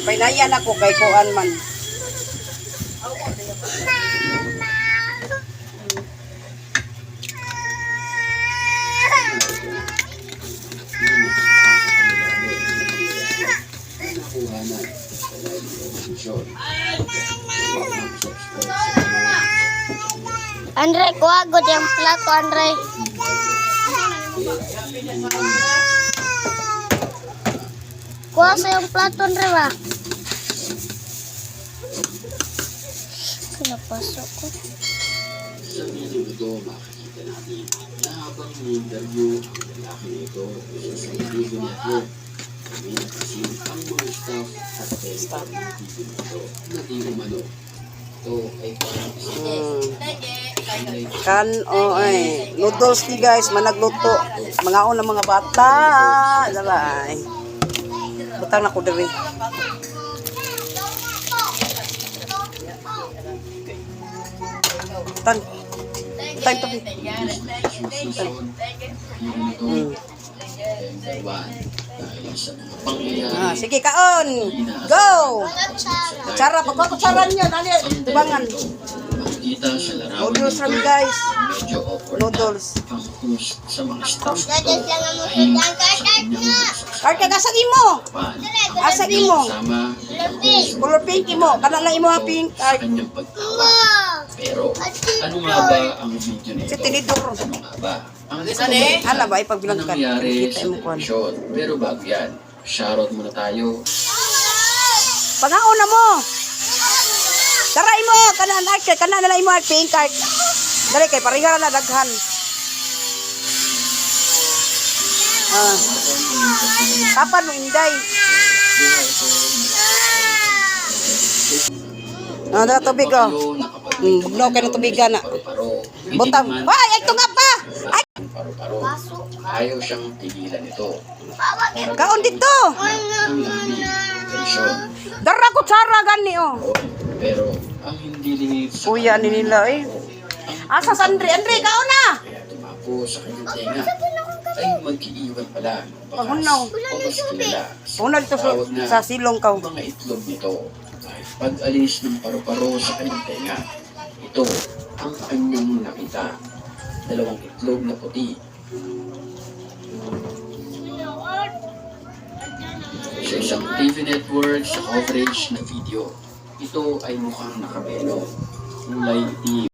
Painayan ako kay kuan man. Nakuha na sa live television. Huwag mag-subscribe sa kanal. Andre, kuha gud yung plato, Andre. Kuha sa yung plato, Andre ba? Kinapasok ko. Sa video ito, makikita natin na habang ni-interview ang lalaki na ito sa isang TV network, may napansin ang mga staff at editor ng TV na ito na di umano. Ito ay parang isang Kan o ay noodles ni guys, managluto. Mga una mga bata. Dalay. Butang na ko diri. Butang. Butang tabi. season, yun ito, November 1, dahil sa mga pangyayari Ah, sige kaon. Go. Kutsara, pagka kutsara niyo dali tubangan. Makikita sa larawan Noodles nito, rami guys. medyo awkward na Noodles. ang host sa mga staff nito Dadas lang ang dahil musudan sa kanyang Arka asa imo? usapan. Asa imo? Kasama ang host Color pink imo. Kana lang imo ang pink. sa Ay, kanyang pagtawa. Pero ano nga ba ang video na Si ito? tinidor. Ano nga ba ang Ala ba ipagbilang na ka? nangyari Kita sa imo kuan. telebisyon? Pero bago yan, shoutout muna tayo. Pangaon na mo. Tara imo kana na kana na lang imo ang pink card. Dali kay pareha na daghan. Ah. Kapan mo inday? Ah, dala tubig oh. Bugnaw kay ng tubigan na. Paru-paro. Butang. Ay, ay tunga pa. Ay, Paru-paro. Ayaw siyang tigilan ito. Kaon dito. Ang lambi, tensyon. Dara kutsara gani oh. Pero ang hindi lingid sa Kuya ni nila eh. Asa sa Andre? Andre, kaon na. Kaya tumapo sa kanyang tenga ay magkiiwan pala ng bakas Pagunaw. o mas kilala sa Una dito sa, tawag na sa silong ka. mga itlog nito. Ay pag-alis ng paru-paro sa kanyang tenga, ito ang kanyang nakita. Dalawang itlog na puti. Sa isang TV network sa coverage na video, ito ay mukhang nakabelo. Kulay itim.